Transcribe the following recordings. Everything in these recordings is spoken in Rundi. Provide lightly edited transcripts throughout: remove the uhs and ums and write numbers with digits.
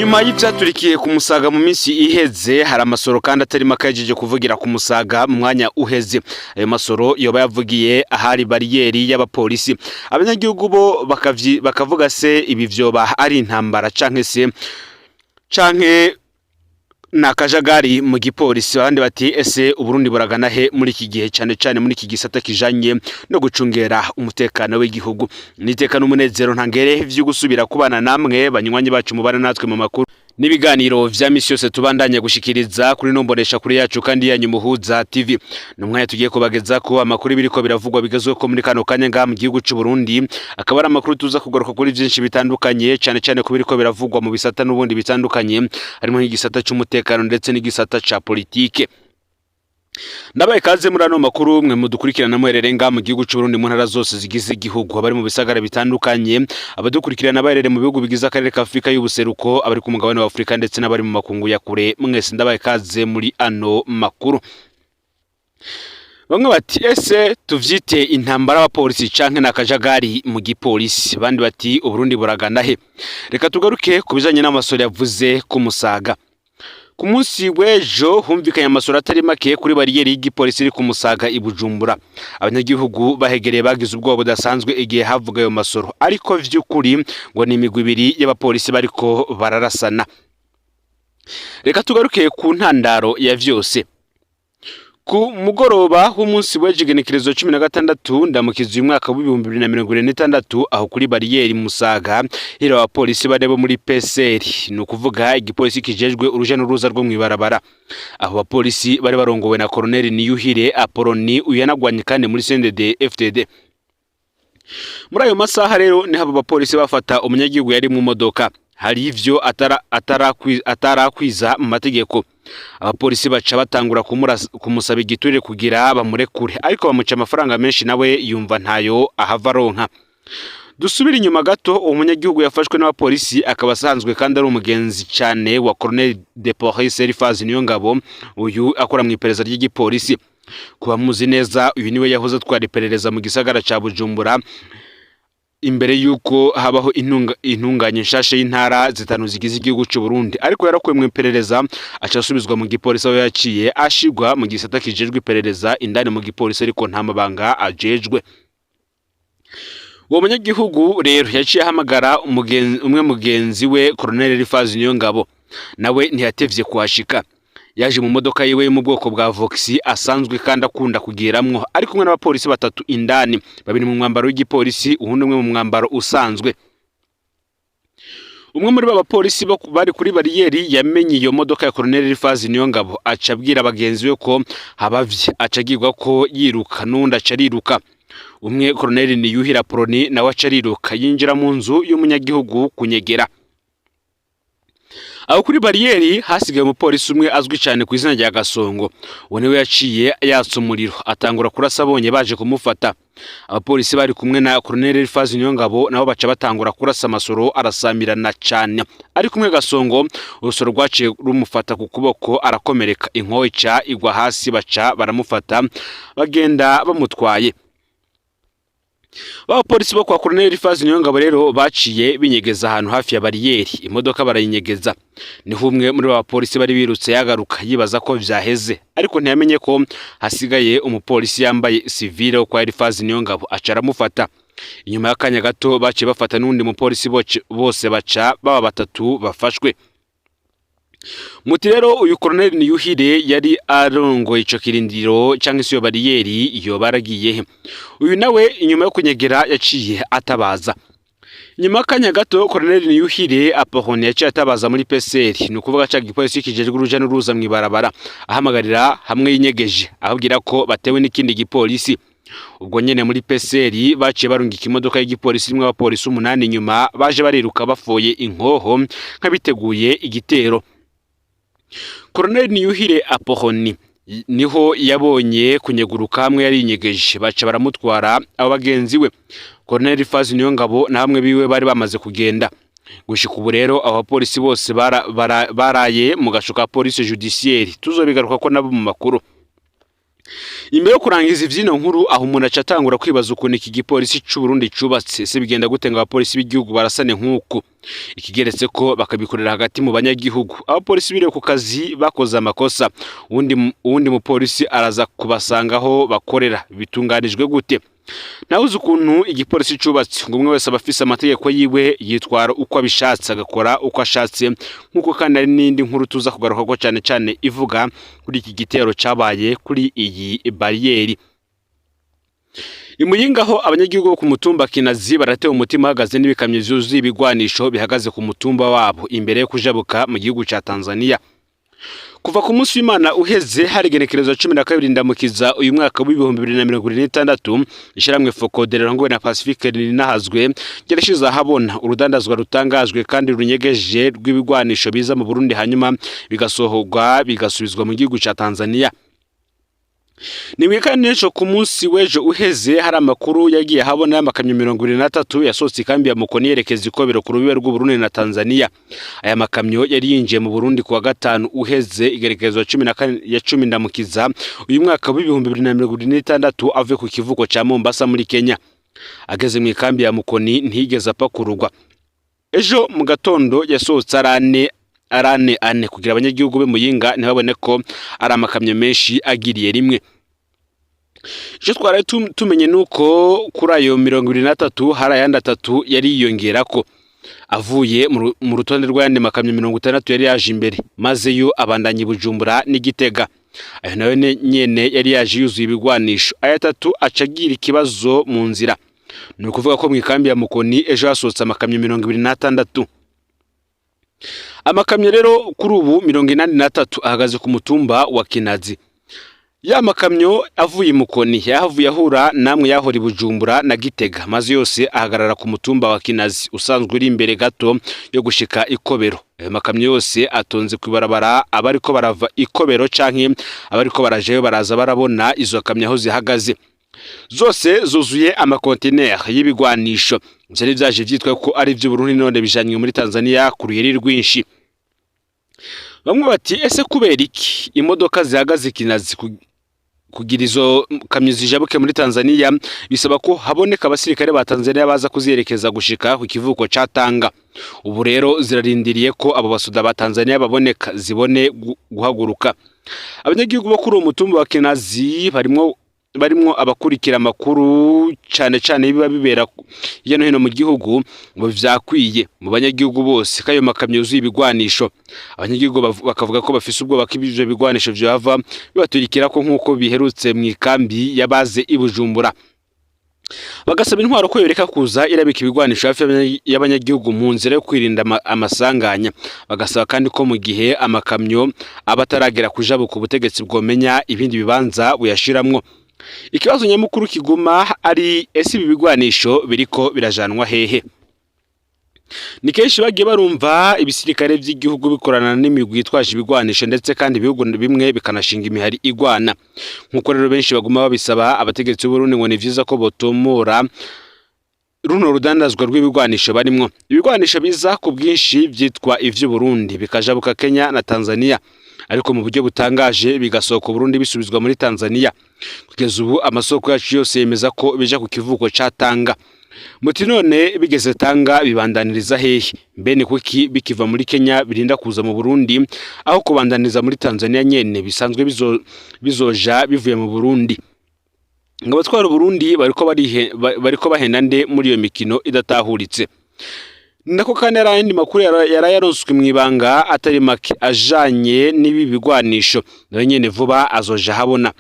Inyuma y'ivyaturikiye ku Musaga mu minsi iheze, hari amasoro kandi atari make yahejeje kuvugira ku Musaga mu mwanya uheze. Ayo masoro yoba yavugiye ahari bariyeri y'abapolisi. Abanyagihugu bo bakavuga se ibi vyoba ari intambara canke se canke ni akajagari mu gipolisi? Abandi bati: "Ese Uburundi buragana he muri iki gihe, cane cane muri iki gisata kijanye no gucungera umutekano w'igihugu?" Niteka n'umunezero ntangere vyo gusubira kubana namwe, banywanyi bacu mubana natwe mu makuru n'ibiganiro vya misi yose tubandanya gushikiriza kuri nombonesha kuri yacu kandi yanyu Muhuza TV. Ni umwanya tugiye kubageza ko amakuru biriko biravugwa bigezweho ko muri kano kanya ngaha mu gihugu c'u Burundi. Akaba ari amakuru tuza kugaruka kuri vyinshi bitandukanye, cane cane ku biriko biravugwa mu bisata n'ubundi bitandukanye, harimo nk'igisata c'umutekano ndetse n'igisata ca politike. Ndabaye kaze muri ano makuru, mwe mudukurikirana muherereye ngaha mu gihugu c'u Burundi, mu ntara zose zigize igihugu, abari mu bisagara bitandukanye, abadukurikirana baherereye mu bihugu bigize akarere ka Afurika y'ubuseruko, abari ku mugabane wa Afurika ndetse n'abari mu makungu ya kure, mwese ndabaye kaze muri ano makuru. Bamwe bati: "Ese tuvyite intambara y'abapolisi canke n'akajagari mu gipolisi?" Abandi bati: "Uburundi buragana he?" Reka tugaruke ku bijanye n'amasoro yavuze ku Musaga. Ku munsi w'ejo humvikanye amasoro atari make kuri bariyeri y'igipolisi iri ku Musaga i Bujumbura. Abanyagihugu bahegereye bagize ubwoba budasanzwe igihe havuga ayo masoro, ariko vy'ukuri ngo ni imigwi ibiri y'abapolisi bariko bararasana. Reka tugaruke ku ntandaro ya vyose. Ku mugoroba w'umunsi w'ejo, igenekerezo 16 Ndamukiza uyu mwaka w'2026, aho kuri bariyeri Musaga hira abapolisi bane bo muri PCR, ni ukuvuga igipolisi kijejwe uruja n'uruza rwo mw'ibarabara. Abo bapolisi bari barongowe na Colonel Niyuhire Apoloni, uyu yanagwanye kandi muri CNDD FDD. Muri ayo masaha rero niho abo bapolisi bafata umunyagihugu yari mu modoka, hari ivyo atarakwiza mu mategeko. Abapolisi baca batangura kumusaba igiturire kugira bamurekure, ariko bamuca amafaranga menshi, nawe yumva ntayo ahava aronka. Dusubire inyuma gato. Uwo munyagihugu yafashwe n'abapolisi akaba asanzwe kandi ari umugenzi cyane wa Colonel de Police Eliphaz Niyongabo, uyu akora mu iperereza ry'igipolisi. Kuba muzi neza, uyu niwe yahoze atwara iperereza mu gisagara ca Bujumbura imbere y'uko habaho intunganye nshasha y'intara zitanu zigize igihugu c'u Burundi, ariko yarakuwe mu iperereza aca asubizwa mu gipolisi, aho yaciye ashigwa mu gisata kijejwe iperereza indani mu gipolisi, ariko nta mabanga ajejwe. Uwo munyagihugu rero yaciye ahamagara umwe mugenzi we, Colonel Eliphaz Niyongabo, nawe ntiyatevye kuhashika. Yaje mu modoka yiwe yo mu bwoko bwa Voxy asanzwe kandi akunda kugiramwo, ari kumwe n'abapolisi batatu indani, babiri mu mwambaro w'igipolisi, uwundi umwe mu mwambaro usanzwe. Umwe muri ba bapolisi bari kuri bariyeri yamenye iyo modoka ya Colonel Eliphaz Niyongabo, aca abwira bagenzi be ko habavye, aca agirwa ko yiruka, n'uwundi aca ariruka. Umwe, Colonel Niyuhira Poloni, nawe aca ariruka yinjira mu nzu y'umunyagihugu kunyegera. Aho kuri bariyeri hasigaye umupolisi umwe azwi cyane ku izina rya Gasongo. Uwo niwe yaciye yatsa umuriro, atangura kurasa abonye baje kumufata. Abapolisi bari kumwe na Colonel Eliphaz Niyongabo nabo baca batangura kurasa, amasoro arasamirana cyane. Ari kumwe Gasongo, urusoro rwaciye rumufata ku kuboko, arakomereka, inkoho ica igwa hasi, baca baramufata bagenda bamutwaye. Abapolisi bo kwa Colonel Eliphaz Niyongabo rero baciye binyegeza ahantu hafi ya bariyeri, imodoka barayinyegeza. Niho umwe muri ba bapolisi bari birutse yagaruka yibaza ko vyaheze, ariko ntiyamenye ko hasigaye umupolisi yambaye civile wo kwa Eliphaz Niyongabo, aca aramufata. Inyuma y'akanya gato baciye bafata n'uwundi mupolisi, bose baca baba batatu bafashwe. Muti rero uyu Colonel Niyuhire yari arongoye ico kirindiro canke se iyo bariyeri yoba yaragiye he? Uyu nawe inyuma yo kunyegera yaciye atabaza. Inyuma y'akanya gato Colonel Niyuhire Apollon yaciye atabaza muri PCR, ni ukuvuga ca gipolisi kijejwe uruja n'uruza mw'ibarabara, ahamagarira hamwe yinyegeje, ababwira ko batewe n'ikindi gipolisi. Ubwo nyene muri PCR baciye barungika imodoka y'igipolisi irimwo abapolisi 8 inyuma, baje bariruka bafoye inkoho nk'abiteguye igitero. Colonel Niyuhire Apollon niho yabonye kunyeguruka hamwe yarinyegeje, baca baramutwara abo bagenzi we. Colonel Eliphaz Niyongabo na bamwe biwe bari bamaze kugenda. Gushika ubu rero abo bapolisi bose baraye mu gasho ka police judiciaire, tuzobigaruka ko nabo mu makuru. Imbere yo kurangiza ivyino nkuru, aho umuntu aca atangura kwibaza ukuntu iki gipolisi c'u Burundi cubatse. Ese bigenda gute ngo abapolisi b'igihugu barasane nk'uku, ikigeretse ko bakabikorera hagati mu banyagihugu? Abapolisi biriwe ku kazi bakoze amakosa, uwundi mupolisi araza kubasanga aho bakorera. Bitunganijwe gute? Nawe uzi ukuntu igipolisi cubatse, ngo umwe wese aba afise amategeko yiwe, yitwara uko abishatse, agakora uko ashatse. Nk'uko kandi hari n'indi nkuru tuza kugaruka ko cyane cyane ivuga kuri iki gitero cabaye kuri iyi bariyeri Imuyinga, aho abanyagihugu bo ku mutumba Kinazi baratewe umutima uhagaze n'ibikamyo vyuzuye ibigwanisho bihagaze ku mutumba wabo imbere yo kujabuka mu gihugu ca Tanzania. Kuva ku munsi w'Imana uheze, hari igenekerezo 12 Ndamukiza uyu mwaka w'2026, ishyirahamwe FOCODE rirongowe na Pacifique Nininahazwe ryarashize ahabona urudandazwa rutangajwe kandi runyegeje rw'ibigwanisho biza mu Burundi, hanyuma bigasohorwa bigasubizwa mu gihugu ca Tanzania. Ni kandi n'ejo ku munsi w'ejo uheze hari amakuru yagiye ahabona y'amakamyo 73 yasohotse ikambi ya Mukoni yerekeza Ikobero ku rubibe rw'Uburundi na Tanzania. Aya makamyo yari yinjiye mu Burundi ku wa gatanu uheze, igerekezo 14 ya 10 Ndamukiza uyu mwaka w'2026, avuye ku kivuko ca Mombasa muri Kenya. Ageze mu ikambi ya Mukoni ntiyigeze apakururwa. Ejo mu gatondo yasohotse arane arane ane kugira abanyagihugu be Muyinga ntibabone ko ari amakamyo menshi agiriye rimwe. Icyo twaraye tumenye nuko kuri ayo 73 hari ayandi atatu yari yiyongerako avuye mu rutonde rw'ayandi makamyo 60 yari yaje imbere, maze yo abandanya i Bujumbura n'Igitega. Ayo nayo nyene yari yaje yuzuye ibigwanisho. Aya atatu aca agira ikibazo mu nzira. Ni ukuvuga ko mu ikambi ya Mukoni ejo hasohotse amakamyo 26. Amakamyo rero kuri ubu 83 ahagaze ku mutumba wa Kinazi. Ya makamyo avuye i Mukoni yahavuye ahura namwe yahora i Bujumbura na Gitega, maze yose ahagarara ku mutumba wa Kinazi usanzwe uri imbere gato yo gushika Ikobero. Ayo makamyo yose atonze kw'ibarabara. Abariko barava Ikobero canke abariko barajayo baraza barabona izo kamyo aho zihagaze. Zose zuzuye amakontineri y'ibigwanisho vyari vyaje vyitwa ko ari ivy'Uburundi, none bijanywe muri Tanzania ku ruyeri rwinshi. Bamwe bati: "Ese kubera iki imodoka zihagaze Kinazi?" Kugira izo kamyo zijabuke muri Tanzania bisaba ko haboneka abasirikare ba Tanzania baza kuziyerekeza gushika ku kivuko ca Tanga. Ubu rero zirarindiriye ko abo basoda ba Tanzania baboneka zibone guhaguruka. Abanyagihugu bo kuri uwo mutumba wa Kinazi barimwo abakurikira amakuru cane cane biba bibera hirya no hino mu gihugu, ngo vyakwiye mu banyagihugu bose ko ayo makamyo yuzuye ibigwanisho. Abanyagihugu bakavuga ko bafise ubwoba ko ivyo bigwanisho vyohava bibaturikira ko nk'uko biherutse mu ikambi y'abaze i Bujumbura. Bagasaba intwaro ko yoreka kuza irabika ibigwanisho hafi y'abanyagihugu mu nzira yo kwirinda amasanganya. Bagasaba kandi ko mu gihe amakamyo aba ataragera kujabuka, ubutegetsi bwomenya ibindi bibanza buyashiramwo. Ikibazo nyamukuru kiguma ari: ese ibi bigwanisho biriko birajanwa hehe? Ni kenshi bagiye barumva ibisirikare vy'igihugu bikorana n'imigwi yitwaje ibigwanisho, ndetse kandi ibihugu bimwe bikanashinga imihari igwana. Nk'uko rero benshi baguma babisaba abategetsi b'Uburundi, ngo ni vyiza ko botomora runo rudandazwa rw'ibigwanisho barimwo. Ibigwanisho biza ku bwinshi vyitwa ivy'Uburundi bikajabuka Kenya na Tanzania, ariko mu buryo butangaje bigasohoka Burundi bisubizwa muri Tanzania. Kugeza ubu amasoko yacu yose yemeza ko bija ku kivuko ca Tanga. Muti: "None bigeze Tanga bibandaniriza hehe?" Mbene kuki bikiva muri Kenya birinda kuza mu Burundi aho kubandaniriza muri Tanzania nyene bisanzwe bizoja bivuye mu Burundi? Ngo abatwara Uburundi bariko bahenda nde muri iyo mikino idatahuritse? Nako kandi hari ayandi makuru yari yaronswe mw'ibanga atari make ajanye n'ibi bigwanisho, nayo nyene vuba azoja ahabona.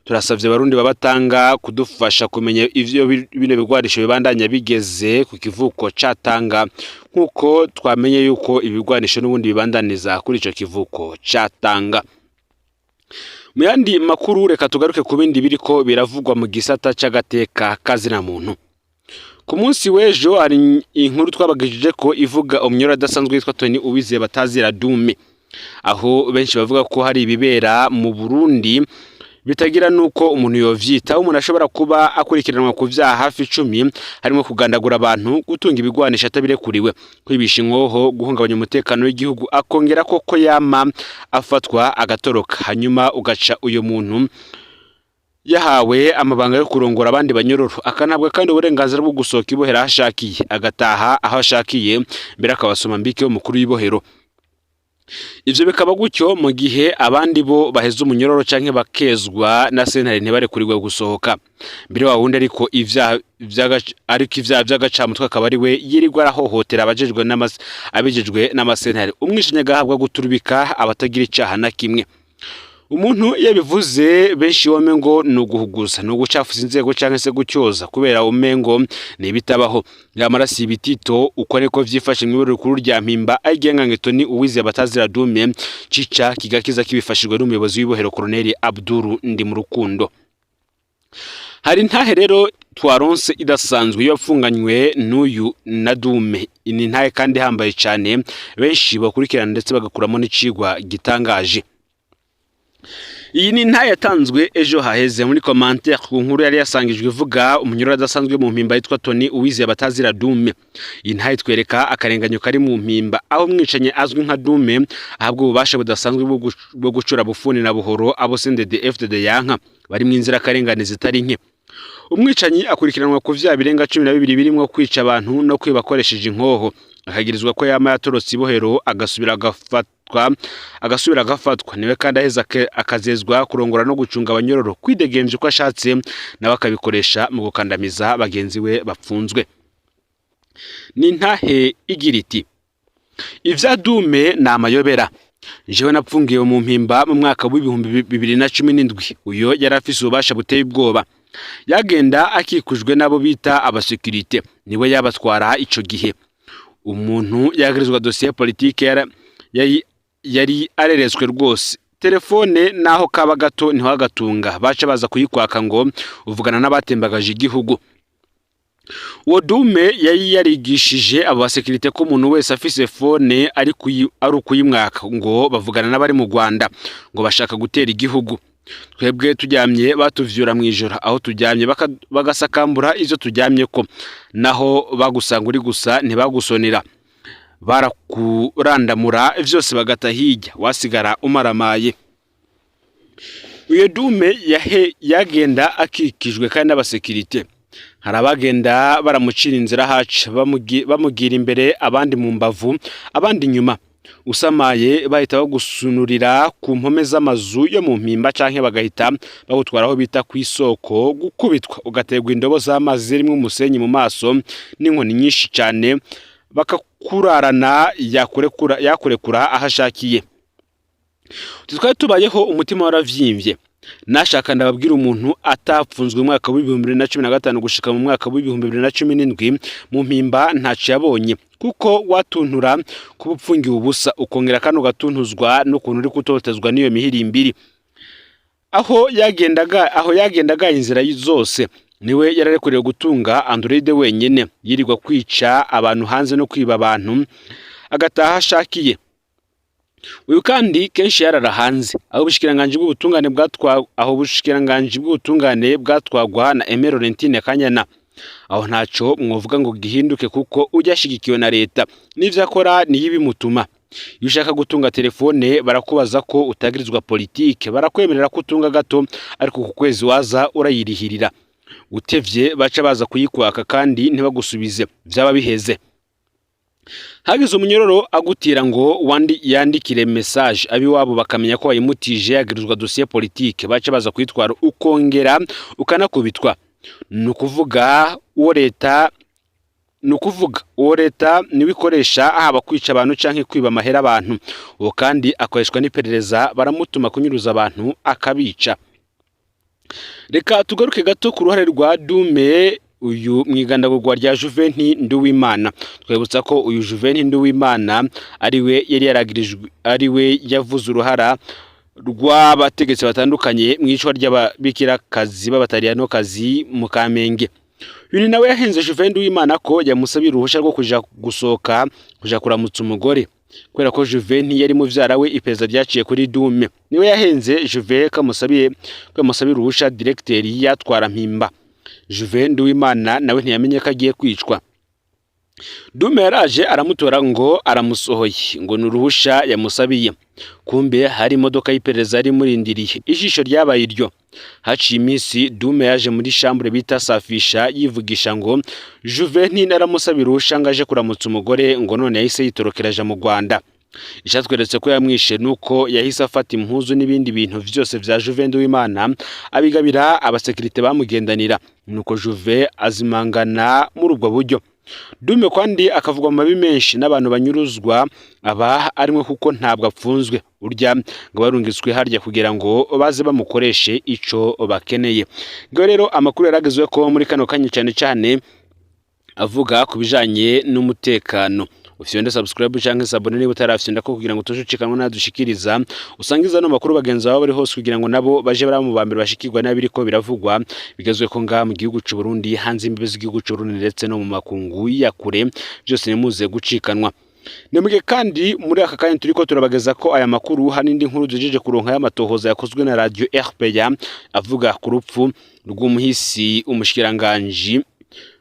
Turasavye Abarundi babatanga kudufasha kumenya ivyo bino bigwanisho bibandanya bigeze ku kivuko ca Tanga, nk'uko twamenye yuko ibigwanisho n'ubundi bibandaniza kuri ico kivuko ca Tanga. Mu yandi makuru, reka tugaruke ku bindi biriko biravugwa mu gisata c'agateka kazina muntu. Ku munsi w'ejo hari inkuru twabagejije ko ivuga umunyoro adasanzwe witwa Tony Uwizeye batazira Dume, aho benshi bavuga ko hari ibibera mu Burundi bitagira nuko umuntu yovyita. Aho umuntu ashobora kuba akurikiranwa ku vyaha hafi 10, harimo kugandagura abantu, gutunga ibigwanisho atabirekuriwe, kwibisha inkoho, guhungabanya umutekano w'igihugu, akongera koko yama afatwa agatoroka, hanyuma ugaca uyo muntu. Yahawe amabanga yo kurongora abandi banyororo, akanahabwa kandi uburenganzira bwo gusohoka ibohero aho ashakiye, agataha aho ashakiye, mbere akabasoma mbike w'umukuru w'ibohero. Ivyo bikaba gutyo mu gihe abandi bo baheze umunyororo canke bakezwa na sentare ntibarekurirwe gusohoka. Mbere wa wundi ariko ivyaha ariko ivyaha vy'agacamutwe akaba ari we yirirwa arahohotera abajejwe abejejwe n'amasentare. Umwishinyi agahabwa guturubika abatagira icaha na kimwe. Umuntu yabivuze benshi womengo ni uguhuguza, ni ugucafuza inzego canke se gucyoza, kubera umengo ni ibitabaho. Nyamara si ibitito, uko niko vyifashe mw'ibohero rikuru rya Mpimba, aho igihangange ni Uwizeye Batazira Dume cica kigakiza kibifashijwe n'umuyobozi w'ibohero Colonel Abduru Ndimurukundo. Hari intahe rero twaronse idasanzwe iyo yafunganywe n'uyu na Dume. Ni intahe kandi ihambaye cane, benshi bakurikirana ndetse bagakuramo n'icigwa gitangaje. Iyi ni intahe yatanzwe ejo haheze muri commentaire ku nkuru yari yasangijwe ivuga umunyururu adasanzwe mu Mpimba yitwa Tony Uwizeye Batazira Dume. Iyi ntahe itwereka akarenganyo kari mu Mpimba, aho umwicanyi azwi nka Dume ahabwa ububasha budasanzwe bwo gucura bufuni na buhoro abo CNDD FDD yanka bari mu inzirakarengane zitari nke. Umwicanyi akurikiranwa ku vyaha birenga 12 birimwo kwica abantu no kwiba akoresheje inkoho, akagirizwa ko yama yatorotse ibohero agasubira agafatwa, agasubira agafatwa. Niwe kandi aheza akazezwa kurongora no gucunga abanyororo, kwidegemvya uko ashatse, nawe akabikoresha mu gukandamiza bagenzi we bapfunzwe. Ni intahe igira iti: "Ivya Dume ni amayobera. Jewe napfungiwe mu Mpimba mu mwaka w'2017. Uyo yari afise ububasha buteye ubwoba, yagenda akikujwe n'abo bita abasécurité, niwe yabatwara ico gihe. Umuntu yagirizwa dosiye politike yari areretswe rwose. Telefone naho kaba gato ntiwagatunga, baca baza kuyikwaka ngo uvugana n'abatembagaje igihugu. Uwo Dume yari yarigishije abo basécurité ko umuntu wese afise phone ari ukuyimwaka, ngo bavugana n'abari mu Rwanda, ngo bashaka gutera igihugu. Twebwe turyamye batuvyura mw'ijoro aho turyamye, bagasakambura ivyo turyamye ko. Naho bagusanga uri gusa ntibagusonera, barakurandamura vyose bagata hirya, wasigara umaramaye. Uyo Dume yahe yagenda akikijwe kandi n'abasécurité. Hari abagenda baramucira inzira haca, bamugira imbere, abandi mu mbavu, abandi inyuma. Usamaye bahita bagusunurira ku mpome z'amazu yo mu Mpimba, canke bagahita bagutwara aho bita ku isoko gukubitwa, ugaterwa indobo z'amazi zirimwo umusenyi mu maso n'inkoni nyinshi cane, bakakurarana, yakurekura yakurekura aho ashakiye. Twari tubayeho umutima waravyimbye. Nashaka ndababwira, umuntu atapfunzwe mu mwaka w'2015 gushika mu mwaka w'2017 mu Mpimba ntaco yabonye, kuko watuntura kuba upfungiwe ubusa, ukongera kandi ugatuntuzwa n'ukuntu uri kutotezwa n'iyo mihirimbiri. Aho yagendaga inzira zose, niwe yararekuriwe gutunga Android wenyene, yirirwa kwica abantu hanze no kwiba abantu, agataha ashakiye. Uyu kandi kenshi yarara hanze, aho ubushikiranganji bw'ubutungane bwatwagwa na Aimée Laurentine Kanyana. Aho ntaco mwovuga ngo gihinduke, kuko ujya ashigikiwe na leta n'ivyo akora niyo ibimutuma. Iyo ushaka gutunga telefone barakubaza ko utagirizwa politike, barakwemerera ko utunga gato, ariko ku kwezi waza urayirihirira. Utevye baca baza kuyikwaka kandi ntibagusubize, vyaba biheze. Hagize umunyororo agutira ngo wandi yandikire message abiwabo bakamenya ko wayimutije, yagirizwa dossier politique, baca baza kuyitwara, ukongera ukanakubitwa. Ni ukuvuga uwo leta niwe ikoresha, haba kwica abantu canke kwiba amahera abantu. Uwo kandi akoreshwa n'iperereza, baramutuma kunyuruza abantu akabica." Reka tugaruke gato ku ruhare rwa Dume uyu mwigandagurwa rya Juventi Nduwimana. Twibutsa ko uyu Juventi Nduwimana ariwe yari yaragirijwe, ariwe yavuze uruhara rw'abategetsi batandukanye mu icwa ry'ababikirakazi b'abataliyanokazi mu Kamenge. Uyu ni nawe yahenze Juventi Nduwimana ko yamusabira uruhushya rwo kuja gusohoka kuja kuramutsa umugore, kubera ko Juventi yari muvyara we. Iperereza ryaciye kuri Dume, niwe yahenze Juve ko yamusabiye uruhusha directeur yatwara Mpimba. Juve Nduwimana nawe ntiyamenye ko agiye kwicwa. Dume yaraje aramutora ngo aramusohoye, ngo ni uruhusha yamusabiye. Kumbe hari imodoka y'iperereza yari imurindiriye. Ijisho ryabaye iryo. Haciye iminsi Dume yaje muri chambre bita Safisha, yivugisha ngo Juve ntaramusabira uruhusha ngo aje kuramutsa umugore, ngo none yahise yitorokera aja mu Rwanda. Icatweretse ko yamwishe nuko yahise afata impuzu n'ibindi bintu vyose vya Juve Nduwimana, abigabira abasekirite bamugendanira, nuko Juve azimangana muri ubwo buryo. Dume kandi akavugwa mu mabi menshi n'abantu banyuruzwa, aba arimwe kuko ntabwo apfunzwe, urya ngo barungitswe harya kugira ngo baze bamukoreshe ico bakeneye. Ngo rero amakuru yaragezwe ko muri kano kanya, cyane cyane avuga ku bijanye n'umutekano. Ufyonde subscribe canke s'abonner niba utarafyonda ko, kugira ngo tujucikanwe nadushikiriza. Usangiza no makuru bagenzi bawe bari hose, kugira ngo nabo baje bari mu bambere bashikirwa n'abiriko biravugwa, bigezwe ko ngaha mu gihugu c'u Burundi, hanze imbibe z'igihugu c'u Burundi, ndetse no mu makungu ya kure. Byose nimuze gucikanwa. Nimuge kandi muri aka kanya turiko turabageza ko aya makuru, hari indi nkuru duhejeje kuronka y'amatohoza yakozwe na radio RPA, avuga ku rupfu rw'umuhisi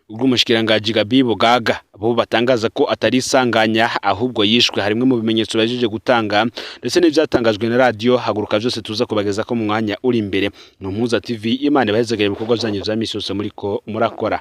rw'umushikiranganji Gabi Bugaga, bo batangaza ko atari isanganya ahubwo yishwe. Harimwe mu bimenyetso bajeje gutanga ndetse n'ivyatangajwe na radio Haguruka, byose tuza kubageza ko mu mwanya uri imbere. Ni Umuhuza TV. Imana ibahezagire ibikorwa vyanyu vya misi yose muriko murakora.